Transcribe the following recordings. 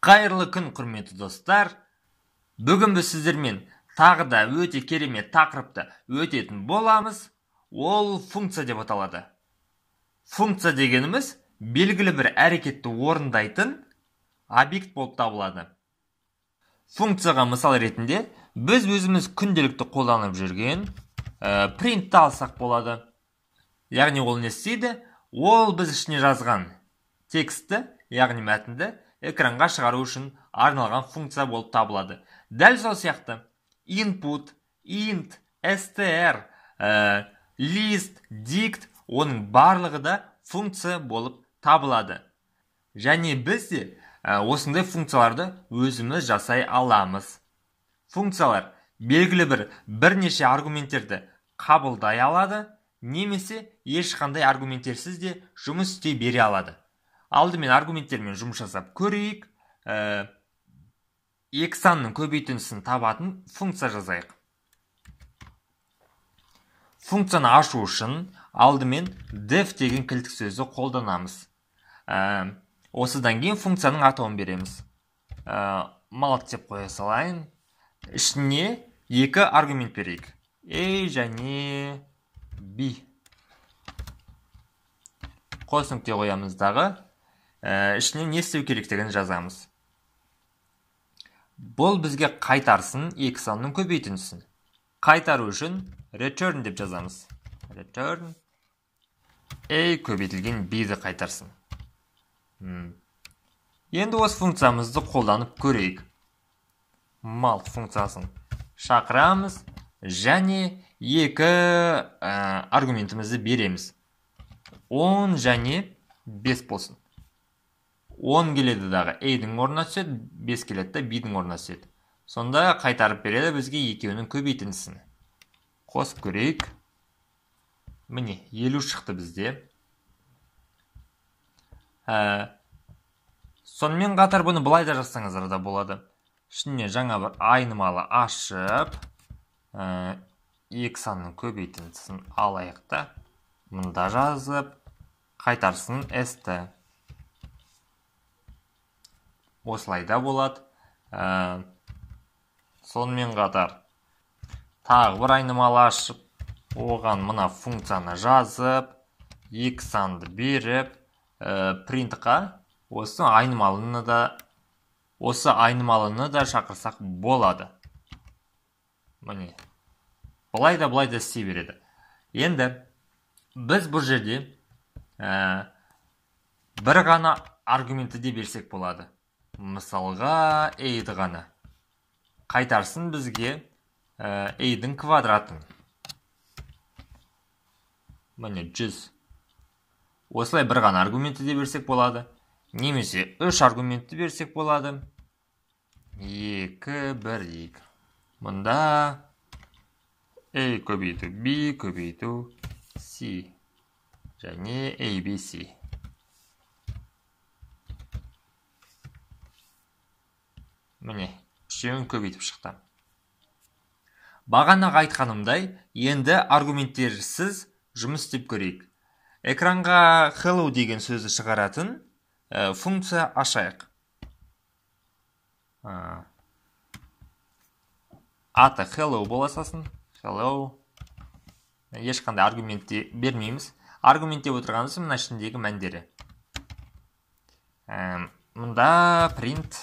Қайырлы күн, құрметті достар. Бүгін біз сіздермен тағы да өте керемет тақырыпты өтетін боламыз. Ол функция деп аталады. Функция дегеніміз белгілі бір әрекетті орындайтын объект болып табылады. Функцияға мысал ретінде біз өзіміз күнделікті қолданып жүрген принтті алсақ болады. Яғни ол не істейді? Ол біз ішіне жазған текстті, яғни мәтінді экранға шығару үшін арналған функция болып табылады. Дәл сол сияқты input, int, str, list, dict оның барлығы да функция болып табылады. Және біз де осындай функцияларды өзіміз жасай аламыз. Функциялар белгілі бір бірнеше аргументтерді қабылдай алады, немесе ешқандай аргументтерсіз де жұмыс істей бере алады. Алдымен аргументтермен жұмыс жасап көрейік. Екі санның көбейтіндісін табатын функция жазайық. Функцияны ашу үшін алдымен def деген кілттік сөзді қолданамыз. Осыдан кейін функцияның атауын береміз. Malt деп қоя салайын. Ішіне екі аргумент берейік. A және B. Қос нүкте қоямыз дағы. Ішіне не істеу керектігін жазамыз. Бұл бізге қайтарсын екі санның көбейтіндісін. Қайтару үшін return деп жазамыз. Return A көбейтілген B-ді қайтарсын. Енді осы функциямызды қолданып көрейік. Malt функциясын шақырамыз және екі аргументімізді береміз. 10 және 5 болсын. 10 келеді дағы A-дің орнына түседі, 5 келеді да B-дің орнына түседі. Сонда қайтарып береді бізге екеуінің көбейтіндісін. Қосып көрейік. Міне, 50 шықты бізде. Сонымен қатар бұны былай да жазсаңыздар да болады. Ішіне жаңа бір айнымалы ашып, екі санның көбейтіндісін алайық та, мында жазып, қайтарсын S-ті. Осылай да болады. Сонымен қатар тағы бір айнымалы ашып, оған мына функцияны жазып, екі санды беріп, принтқа осы айнымалыны да шақырсақ болады. Міне. Былай да былай да істей береді. Енді біз бұл жерде бір ғана аргументті де берсек болады. Мысалға A-ді ғана. Қайтарсын бізге A-дің квадратын. Міне 100. Осылай бір ғана аргументті де берсек болады. Немесе 3 аргументті берсек болады. 2, 1, 2. Мұнда A көбейту B көбейту C және A, B, C. Міне, үшеуін көбейтіп шықты. Бағанағы айтқанымдай, енді аргументтерсіз жұмыс істеп көрейік. Экранға hello деген сөзді шығаратын функция ашайық. Аты hello бола салсын. Hello. Ешқандай аргумент бермейміз. Аргумент деп отырғанымыз мына ішіндегі мәндері. Мұнда print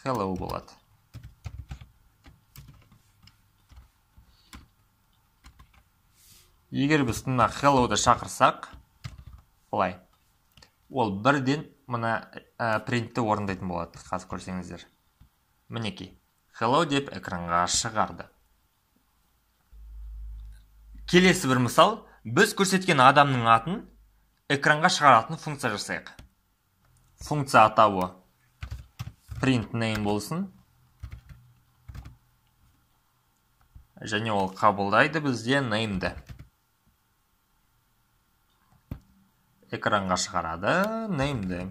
hello болады. Егер біз мына hello-ды шақырсақ, былай, ол бірден мына принтті орындайтын болады. Қазір көрсеңіздер. Мінекей, hello деп экранға шығарды. Келесі бір мысал, біз көрсеткен адамның атын экранға шығаратын функция жасайық. Функция атауы print name болсын. Және ол қабылдайды бізде name'ді. Экранға шығарады name'ді.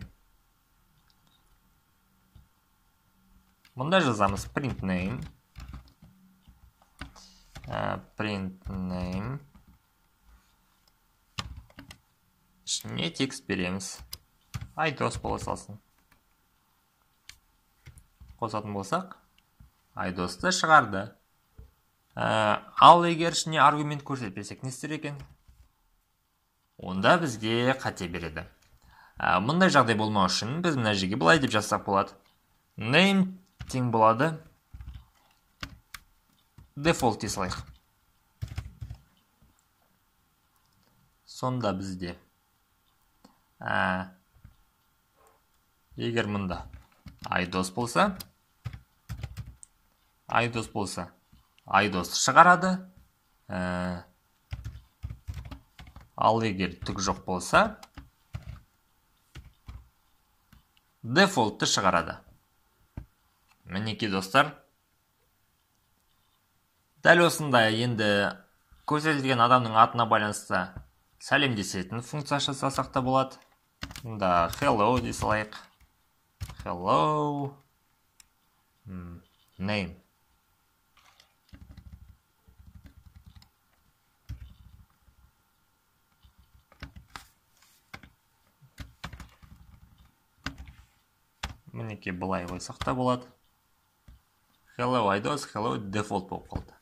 Мұнда жазамыз print name. Print name. Ішіне текст береміз. Айдос бола салсын. Қосатын болсақ, Айдосты шығарды. Ал егер ішіне аргумент көрсетпесек, не істер екен? Онда бізге қате береді. Мұндай жағдай болмау үшін біз мына жерге былай деп жазсақ болады. Name тең болады. Default дей салайық. Сонда бізде егер мұнда Айдос болса, Айдос болса, Айдос шығарады. Ал егер түк жоқ болса, дефолтты шығарады. Мінекей достар. Дәл осындай енді көрсетілген адамның атына байланысты сәлемдесетін функция жасасақ та болады. Мұнда hello дей салайық. Hello name. Мінекей былай қойсақ та болады. Hello Айдос, hello default болып қалды.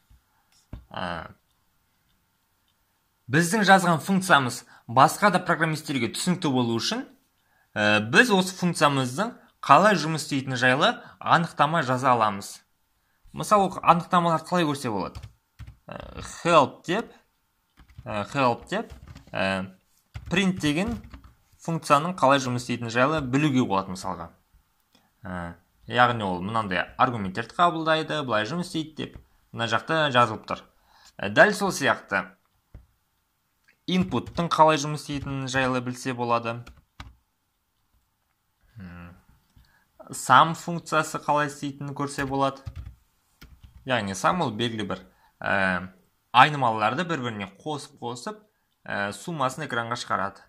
Біздің жазған функциямыз басқа да программистерге түсінікті болу үшін, біз осы функциямыздың қалай жұмыс істейтіні жайлы анықтама жаза аламыз. Мысалы, анықтамалар қалай көрсе болады? Help деп, print деген функцияның қалай жұмыс істейтіні жайлы білуге болады мысалға. Яғни ол мынандай аргументтерді қабылдайды, былай жұмыс істейді деп мына жақта жазылып тұр. Дәл сол сияқты инпуттың қалай жұмыс істейтінін жайлы білсе болады. Sum функциясы қалай істейтінін көрсе болады. Яғни sum ол белгілі бір айнымалыларды бір-біріне қосып-қосып, суммасын экранға шығарады.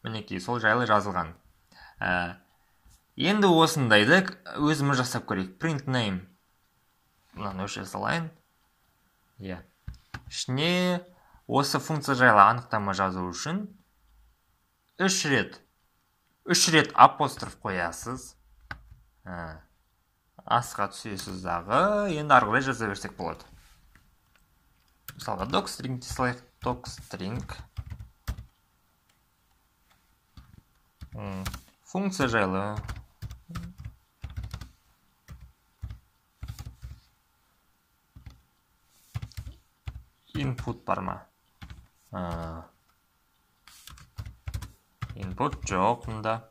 Мінекей сол жайлы жазылған. Енді осындайды өзіміз жасап көрейік. Print name. Мынаны өшіре салайын. Иә. Ішіне осы функция жайлы анықтама жазу үшін 3 рет апостроф қоясыз. Асқа түсесіз дағы, енді ары қарай жаза берсек болады. Мысалға docstring дей салайық. Docstring. Функция жайлы. Input бар ма? Input жоқ мұнда.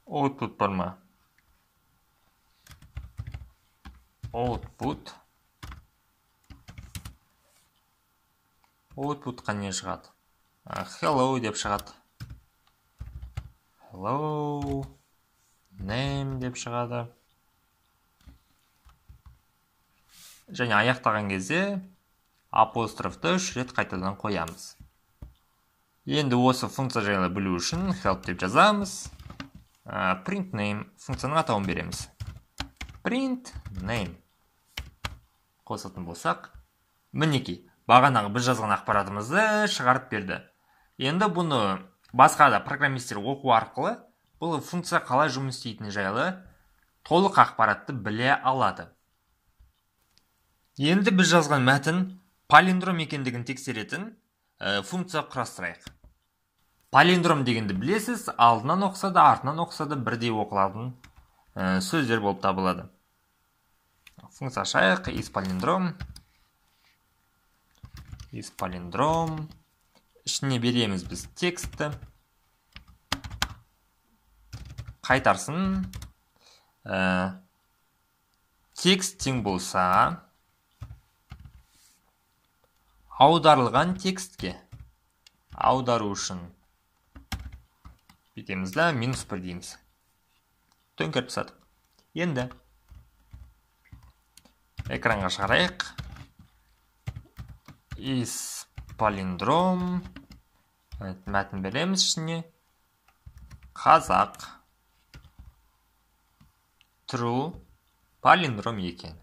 Output бар ма? Output. Outputқа не шығады? Hello деп шығады. Hello name деп шығады. Және аяқтаған кезде апострофты 3 рет қайтадан қоямыз. Енді осы функция жайлы білу үшін help деп жазамыз. Print name функцияның атауын береміз. Print name. Қосатын болсақ, мінекей, бағанағы біз жазған ақпаратымызды шығарып берді. Енді бұны басқа да программистер оқу арқылы бұл функция қалай жұмыс істейтіні жайлы толық ақпаратты біле алады. Енді біз жазған мәтін палиндром екендігін тексеретін функция құрастырайық. Палиндром дегенді білесіз, алдынан оқыса да, артынан оқыса да бірдей оқылатын сөздер болып табылады. Функция ашайық, isPalindrome. isPalindrome. Ішіне береміз біз текстті. Қайтарсын. Текст тең болса, аударылған текстке аудару үшін бүйтеміз да -1 дейміз. Төңкеріп тастадық. Енді экранға шығарайық. isPalindrome мәтін береміз ішіне. Қазақ true палиндром екен.